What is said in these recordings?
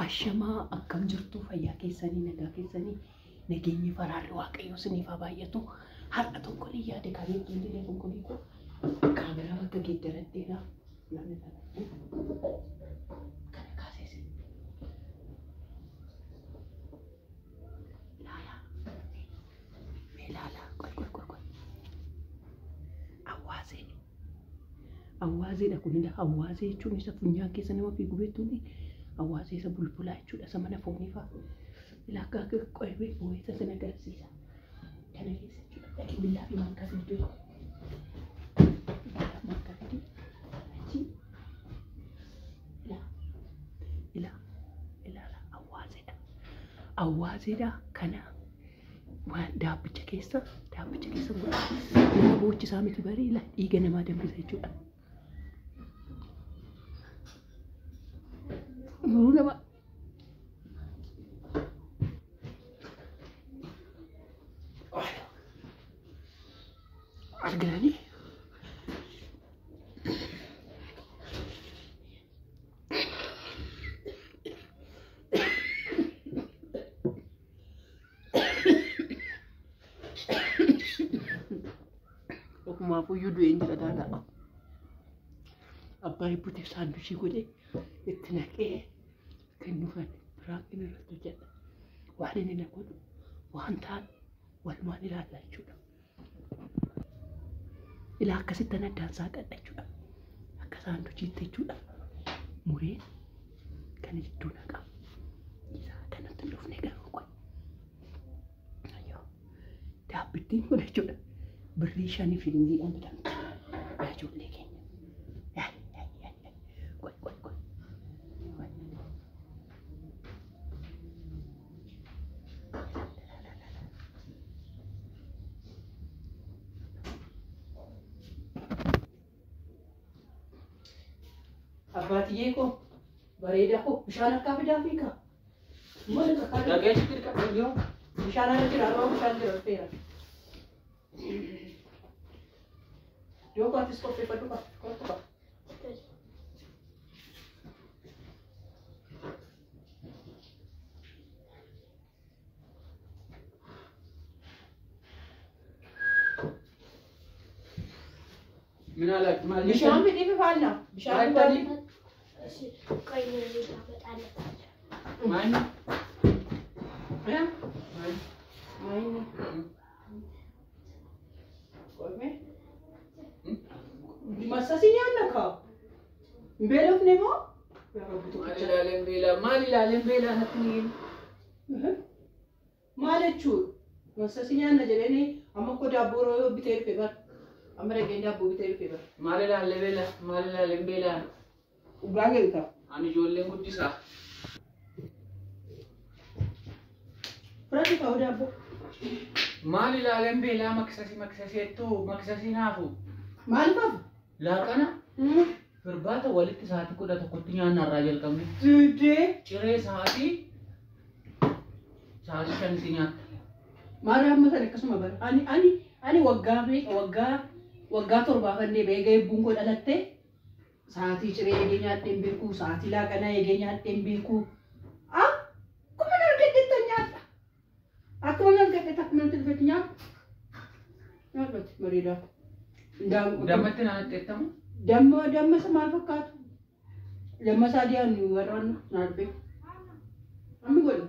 Ashamaa akkam jirtu fayyaa keessanii nagaa keessanii nageenyi faraarri waaqayyoo isiniif haa baay'atu. Har'a tokkolii yaade kan hin tokkolii koo kaameraa bakka geeddaradheera. Kana kaasees. Laalaa. Mee laalaa. Qoy qoy qoy qoy. Awwaazee. Awwaazeedha kunidha. Awwaazee jechuun isa funyaan keessa nama fiigu beektuuni. Awwaazee isa bulbulaa jechuudha. Isa mana foonii fa'a. Ilaa akka qoybee boo'eessa sin agarsiisa. Kana keessa jechuudha. Dhaqee billaa fi maankaa fidee. Billaa fi maankaa fidee. Achi. Ilaa. Ilaa. Ilaala. Awwaazeedha. Awwaazeedha kana waan daabbicha keessa godha. Nama boochisaa miti barii ilaa dhiiga namaa danfisa jechuudha. Muruu nama arganii ofumaaf iyyuu du'een jira daadhaa. Abbaa hibbutee saandushii godhee itti naqee kennuufan biraankiin irratti hojjedha. Waan inni na godhu waan ta'an walumaan ilaalla jechuudha. Ilaa akkasitti addaan saaqadha jechuudha. Akka saanduchiitti jechuudha. Mureen kana jidduu naqa. Isaa kanatti hin dhufne garuu qoy. Daabbittiin kun jechuudha. Birrii 5 shilingiidhaan bitamti. Yaa ijoollee keenya. Yaa yaa yaa. Qoy qoy qoy. Abbaatiyyee koo bareedaa koo bishaan harkaa fidaa fiikaa. Dhageessi dirqama jiru. Bishaan ala jira, har'a bishaan jira dhufeera. Yoo kootis qopheeffadhu qaba, kottu qaba. Min alaatti maal Bishaan fidii fi faallaa. Bishaan dhugaatii. Maal? Maayini. Qoome. Massasii nyaanna kaa. Hin beelofne moo? Maal ilaaleen beelaa? Maal ilaaleen beelaa natti ni himu? Maal jechuudha? Massasii nyaanna jedhanii amma koo daabboo bitee dhufe bara. Amma dhaqeen daabboo bitee dhufe bara. Maal ilaalee beelaa? Maal ilaaleen beelaa? Dhugaa galta. Ani ijoolleen guddisaa. Fudhatu kaa'u daabboo. Maal ilaaleen beelaa maksasii maksasii jettuu maksasii naafu. Maal qabu? Laaqana firbaata walitti sa'aatii 11tti nyaanna irraa jalqabne. Duudee. Ciree sa'aatii 5tti nyaatta. Maal amma sana akkasuma bara. Ani waggaa meeqa waggaa torbaafannee beeka eebbuun koo dhalatte sa'aatii ciree eegee nyaadheen beeku sa'aatii laaqanaa eegee nyaadheen beeku. Akkuma argadhetti nyaadha. Akkuma argadhetti akkuma natti dhufetti nyaadha. Nyaadhatti bareedaa. Dammatti naan xeettamu? Damma damma isa maal fakkaatu? Damma isaa dhiyaannu warra naarbee. Ammi godhu.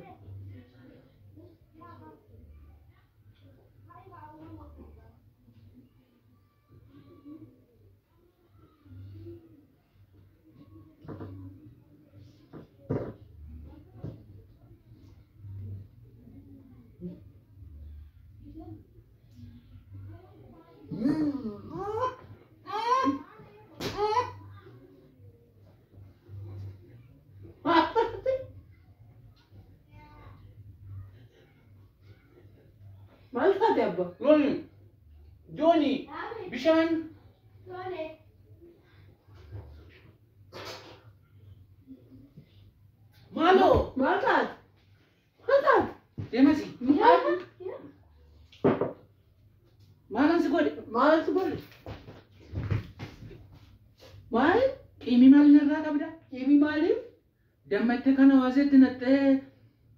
Maal taate abba? Jooni! Jooni! Bishaan! Maaloo! Maal taate? Maal taate? Deemasi! Maal? Maalan si godhe? Maal si godhe? Maal? Qiimii maal narraa qabda? Qiimii maaliif? Damma itti Fudhattee kana hawaaseetti nattee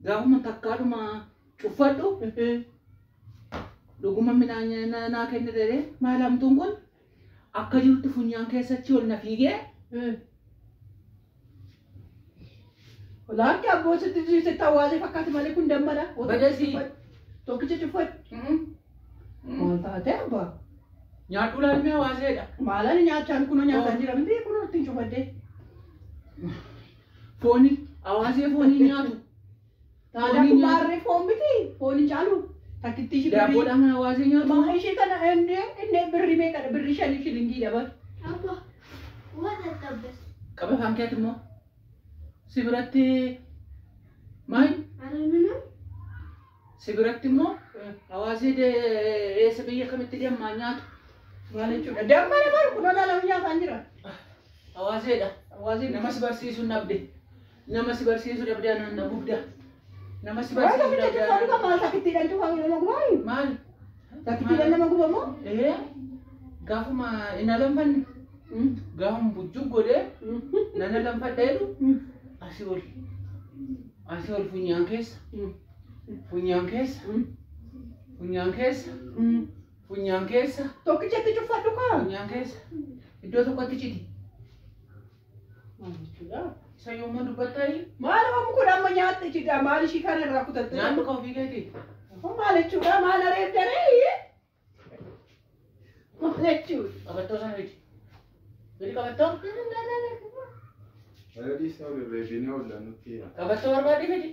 gaafuma takkaadhuma cuffadhu dhuguma midhaan naa kenne jedhee maal hamtuun kun akka jirutti funyaan keessatti ol na fiigee Laakki abboo sitti sitti hawaasee fakkaate malee kun dammadha. Badasii. Tokkicha cuffadhu. Maal taate abbaa? Nyaadhu laalmee hawaaseedha. Maalaan nyaachaan kunoo nyaataan jira miti kunoo ittiin cufaddee. Fooni hawaasee foonii nyaatu. Taadaa kun maarree foon miti foon hin caalu. Takkitti ishii birrii. Daabboodhaan kan hawaasee nyaatu. Maa ishee kana inni inni birrii meeqadha? Birrii shanii shilingii dha bar. Abba, what a tabbas. Qaba afaan keetti immoo si biratti maal Alamina? si biratti immoo hawaasee eessa biyya kamitti deemaa nyaatu. Maal jechuudha? Dammadha bar kunoo laalama nyaataan jira. Hawaaseedha. Hawaasee Nama si barsiisu dhabde. Nama si barsiisu dhabde anaan na gubda. Nama si Maal barsiisu tokkicha dhabde cuffadhu anaan. kan maal takkittiidhaan cufame nama gubaayu? Maal? Takkittiidhaan nama gubamoo? Ee gaafuma hin alanfanne gaafuma bujjuu godhee nan alanfadha jedhu asii ol asii ol funyaan keessa funyaan keessa funyaan keessa funyaan keessa Tokkichatti cuffadhu kaa. funyaan keessa iddoo tokkotti citi. Maal jechuudha? Isa yommuu dubbattaa Maal oomu kun amma nyaatte jidha maal ishii kana irraa kutatte? nyaannu ka ofii keetii. Maal jechuudha? Maal areebdaree? Maal jechuudha? Qabattoo sana fidi. Fidi qabattoo. Qabattoo barbaadde fidi.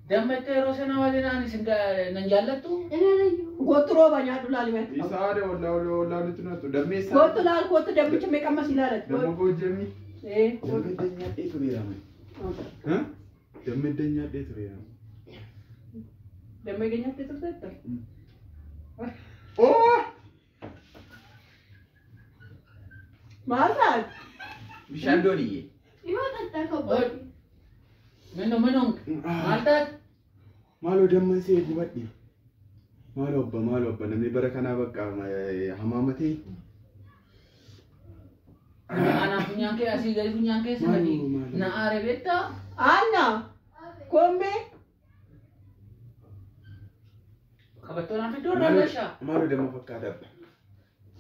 Damma itti yeroo sana waliin ani isin nan jaallattu. Kottu rooba nyaadhu laali mee. Isaadha wallaalutti nattu dammeessaa. Kottu laal kottu dammicha mee qammas ilaalatti. Damma goojjamni. Ee Damma idda nyaadhee tureera. Damma idda nyaadhee tureera. Damma eega nyaattee turteetta? Oo! Maal taate? Bishaan dooniyye. Yoo xaxxaa Mino mino maal taate? Maaloo damman see gubadhe. Maaloo abba namni bara kanaa bakka hamaamatee. Anaa funyaan kee asii gadi funyaan keessa Maaloo, gadi maaloo. na aare beektaa? Anna kombee Qabattoo naan fiddoo irraa gashaa. Maaloo damma fakkaata abba.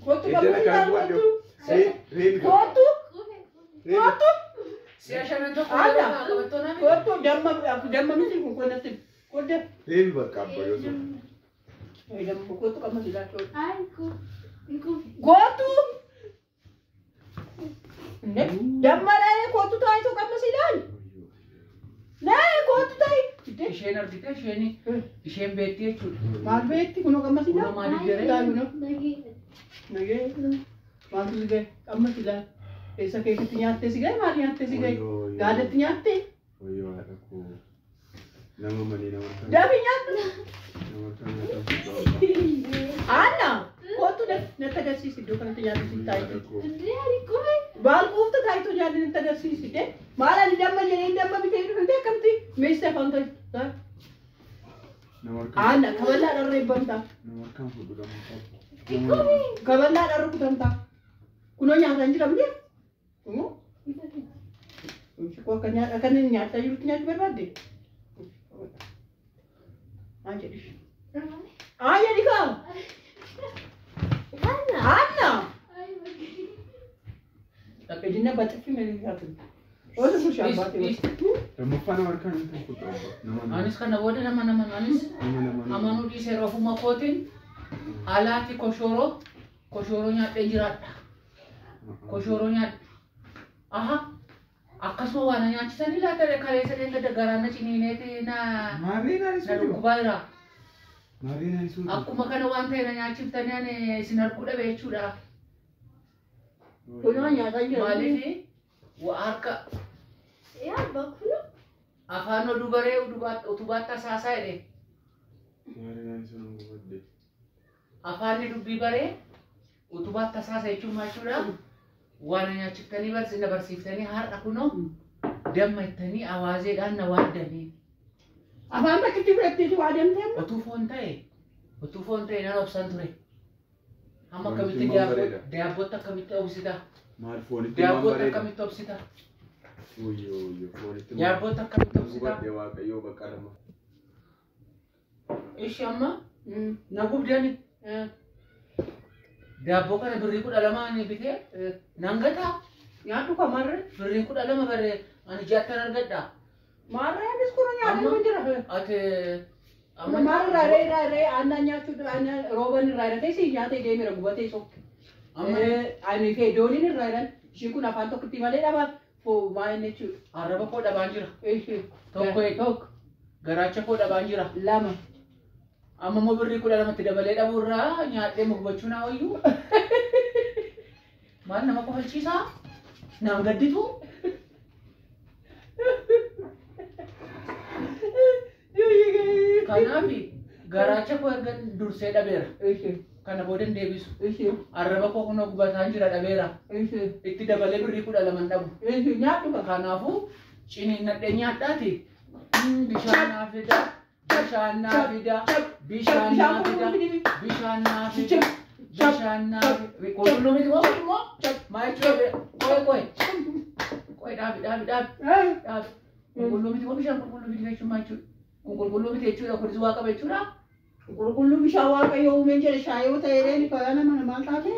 kottu Edda qammas kana ilaali gubadhe. kottu. Reebi. Kottu kottu Si'a shanan tokko Anna. qabattoo naan fiddu. kottu damma damma miti kun konnatti kodda. Reebi bakka abba yoo ta'u. Damma kottu qammas ilaali. Ay, Kottu. Damma dhalee kottu taayituu qammas ilaali. Nee kottu taayi. Isheen argite isheen isheen beekti jechuudha. Maal beekti kunoo qammas Kunoo ilaali. maaliif jedhee? Ilaali kunoo. Nagee maaltu si gahe qammas ilaali. Eessa keessatti nyaattee si gahe maal nyaattee si gahe? Gaadatti nyaattee? Wayyoo haadha koo. Nama malee nama kan. Dafi nyaattu. Nama kan nyaatamu. Anna kottu natti agarsiisi iddoo kanatti nyaanni si taayitu. Haadha koo. Maal quufta taayituu nyaanni natti agarsiisi de maal ani damma jedhee damma bitee dhufe akkamti meeshaa afaan ta'i. Nama harkaan. Anna kaballaa dharra eebbamta. Nama harkaan fuudhu nama qabu. Kaballaa dharra kutamta. Kunoo nyaataan jira miti? Kunoo. Akka nyaata akka inni nyaachaa jirutti nyaachuu barbaadde? Haa jedhi. Haa jedhi kaa. Anna. Ejinna baxxiffi meeshaa Oota kun shaabbaatee. Lammaffaa nama harkaan hin fuudhu abba. Nama Anis kana booda nama nama anis nama nama. amanuu dhiiseera ofuma kootiin alaatti koshooroo koshooroo nyaadhee jiraadha. Koshooroo nyaadhe. Aha akkasuma waan na nyaachisanii laata kaleessa dheengadda garaa na ciniineeti na Maarreen ani na suutu. dhukkubaa jira. Maarreen ani suutu. Akkuma kana waan ta'e na nyaachiftanii ani isin arguu dhabe jechuudha. Kunoo nyaataa jira. Maaliif harka afaan oduu baree utubaatti asaasaa jedhe. Maarreen ani suutu gubadde. Afaanni dubbii baree utubaatti asaasa jechuun maal jechuudha? Waan na nyaachiftanii na barsiiftanii har'a kunoo damma ittanii awaazeedhaan na waaddanii. Afaan bakkitti fudhatteeti waa deemtee amma. Utuu foon ta'e nan obsan ture. Amma Wanti akkamitti maal bareeda? daabbootti akkamitti obsita? Maal foonitti maal Daabbootti bareeda? akkamitti obsita? Wayyoo wayyoo foonitti. Daabboota akkamitti obsitaa? Gubadhe waaqayyoo bakka lama. Ishi amma na gubdani. Daabboo kana birrii 12 bitee nan gataa. Nyaadhu kamarre. Birrii 12 barree ani jaattan argadha. Maarree anis kun nyaadhu hin jira. Ati amma Maarraa ree ree ree aannan nyaachuu aannan rooban irraa hidhatee si nyaatee deemera gubatee sokke. Amma Ani fi dooniin irraa hidhan ishii kun afaan tokkotti malee dhabaa foo maal jechuudha. Arraba koo dhabaan jira. Ishii Tokko tokko garaacha koo dhabaan jira. lama. Amma immoo birrii 12tti dabalee dhabuu irraa nyaadhee gubachuu naa wayyuu. Maal nama kofalchiisaa? Naan gadditu? Kanaaf garaacha koo erga dursee dhabeera. Kana booda hin deebisu. Arraba koo kunoo gubataan jira dhabeera. Itti dabalee birrii 12 dhabu. Nyaadhu ka. Kanaafuu ciniinnadhee nyaadhaati. Bishaan naa fida. Bishaan naa fida. Bishaan naa fida. Bishaan naa fida. Bishaan naa fida. Qulqulluu miti moo kun immoo? Maal jechuudha? Qoy qoy. Qoy dhaabi dhaabi dhaabi. Dhaabi. Qulqulluu miti moo bishaan qulqulluu miti jechuun maal jechuudha? Kun qulqulluu miti jechuudha. Kunis waa qaba jechuudha. Qulqulluu bishaan waaqayyoo uumeen jedhe shaayoo ta'ee reeni fayaa nama maal taate?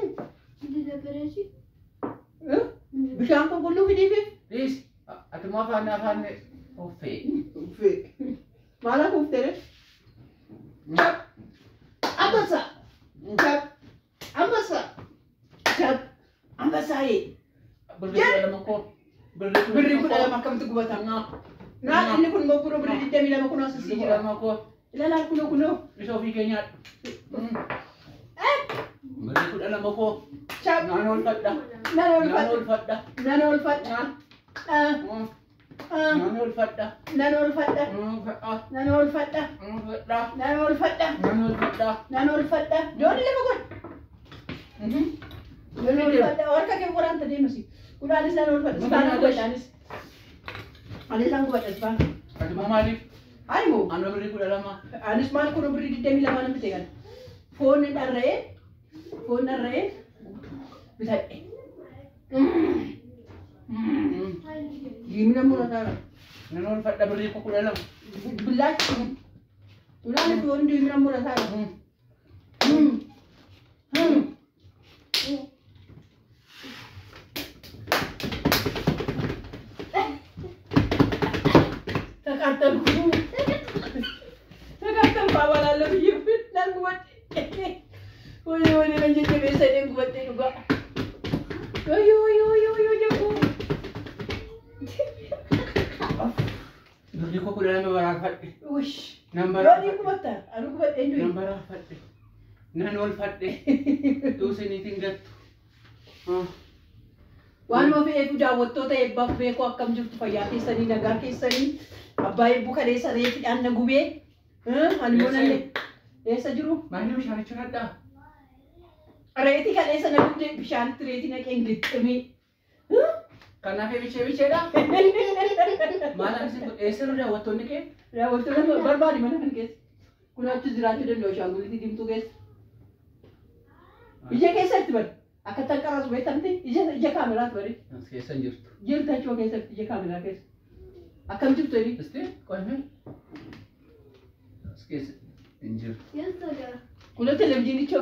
Bishaan qulqulluu fidiifi. Please. Ati immoo afaan afaan uffee. Uffee. Maal hafuuftee? Ambassa. Ambassa. Ambassaayee. Birrii 12 koo. Birrii 12 akkamitti gubatama? Naan inni kun immoo kunoo birrii 22 kunoo asii Birrii jira. 12 koo. Ilaalaa kunoo kunoo. Isa ofii kee nyaadhu. Birrii 12 koo. Chap. Naan oolfadha. Nan Naan oolfadha. oolfadha. Nan oolfadha. Naan oolfadha. Nan oolfadha. Naan oolfadha. Nan oolfadha. Naan oolfadha. Nan oolfadha. Naan oolfadha. Nan oolfadha. Dooni lafa godhi. Nan oolfadha. Harka kee waraanta deemasi. Kudhaanis nan oolfadha. Isaan gubadha anis. Anis nan gubadha isaan. Ati immoo maaliif? Ani moo? Anoo birrii 12. Anis maal kun birrii 22 nan bitee kana. Foon dharra'ee foon dharra'ee bitadhe. Diimina murataara. Nan oolfadha birrii 12. Billaachi. Ilaali foon diimina murataara. ተቃጠልኩ ተቃጠልኩ። አባላለሁ ብዬ nan gubadhe. Wayyo wayyo nan jajjabeessanii gubadhe dhugaa. Wayyo wayyo wayyo wayyo jabbuu. Birrii 12 baraafadhe. Wish. Nan Yoonii baraafadhe. gubatta. Anu gubadhe hin Nan du'i. baraafadhe. Nan oolfadhe. Tuusiniitiin gattu. Waanuma fe'eefu daawwattoota eebbaaf beekuu akkam jirtu fayyaa keessanii nagaa keessanii abbaa eebbuu kaleessa reefidhaan na gubee. Ani immoo nan eessa jiru? Maalli bishaanicha kadhaa? Reetii kaleessa na gubdee bishaanitti reetii naqeen gixximii. Kanaaf bichee bicheedha. Maal akkasiin kun eessa nu daawwattoonni kee? Daawwattoota barbaadi mana kan keessa. Kun achi jiraachuu danda'u shaangullitii diimtuu keessa. Ija keessatti bari. Akka tanqaraas beektamte ija ija kaameraas bari. As keessa hin jirtu. Jirtu achuma keessatti ija kaameraa keessa. Akkam jirtu jedhi? Isti qo'ame. As keessa hin jirtu. Kunoo televizyiinicha.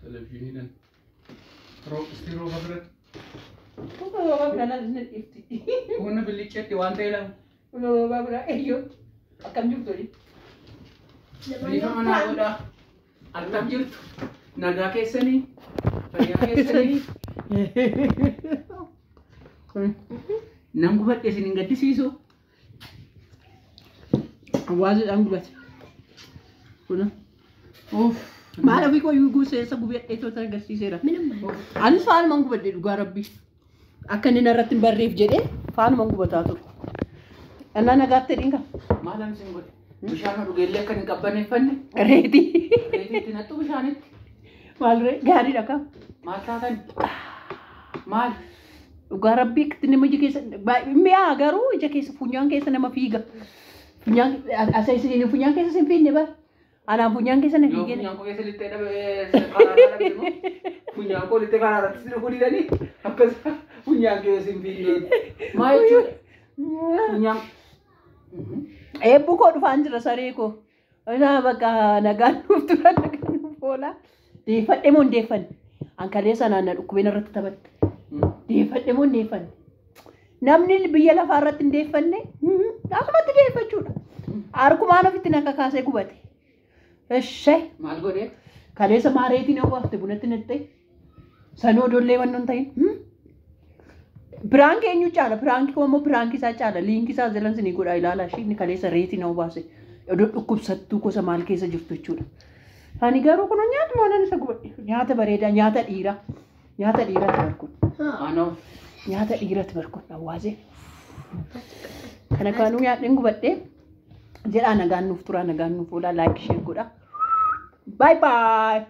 Televizyiiniidhaan. Isti rooba biratti. Kunoo roobaa biraa naan isin ifti. Kun billicheetti waan ta'e lama. Kunoo roobaa biraa eeyyoo. Akkam jirtu jedhi? Bifa manaa godhaa. Akkam jirtu? Nagaa keessanii? Fayyaa keessanii? Nan gubadhe isin hin gaddisiisu. Hawaasaan gubate. Kunoo. Uff. Maal ofii koo guusee gubadhee toota agarsiiseera. Anis faanumaan gubadhe dhugaa rabbii. Akka inni narratti hin barreef jedhee faanumaan gubataa ture. Annaa nagaatti dhinka. Maal ani isin godhe? Bishaan dhugeellee akka hin qabbaneeffanne. Reetii. Reetiitti nattu bishaanitti. Maal ree gaariidha kam. Maal taatan? Maal? Dhugaa rabbii akkatti nama ija keessa mi'aa garuu ija keessa funyaan keessa nama fiiga. Funyaan asa isin funyaan keessa sin fiigne bara. Anaan funyaan keessa na Yoo fiigee. funyaan koo keessa lixxee dhabe karaa dhabe immoo funyaan koo lixxee karaa irratti si dhufuu didanii akkas funyaan keessa hin fiigneen. Maal jechuudha? Funyaan. Eebbu koo dhufaan jira saree koo. Naa bakka nagaan nuuf tura nagaan nuuf oola. Deeffadhe moo hin deeffanne? Ankalee sanaan na dhukkubeen irratti taphatte. Deeffadhe moo hin deeffanne? Namni biyya lafaa irratti hin deeffanne asumatti deeffachuudha. Harkumaan ofitti na kakaasee gubate. Ishee Maal godhee? kaleessa maareetiin obaafte bunatti naqxee sanoo dollee wannoon hin ta'in. Piraankii eenyu caala? Piraankii koo immoo piraankii isaa caala. Liinkii isaa jalan sinii godhaa ilaalaa ishee inni kaleessa reetii na obaase. Odoo dhukkubsattuu gosa maal keessa jirtu jechuudha. Ani garuu kun nyaatuma waan isa gubadhe. Nyaata bareedaa, nyaata dhiiraa. Nyaata dhiiraati barkun. Anoo. Nyaata dhiiraati barkun. Awwaazee. Kana kaanuu nyaadheen gubadhee jedhaa nagaan nuuf turaa nagaan nuuf oolaa like share godhaa. Bye bye.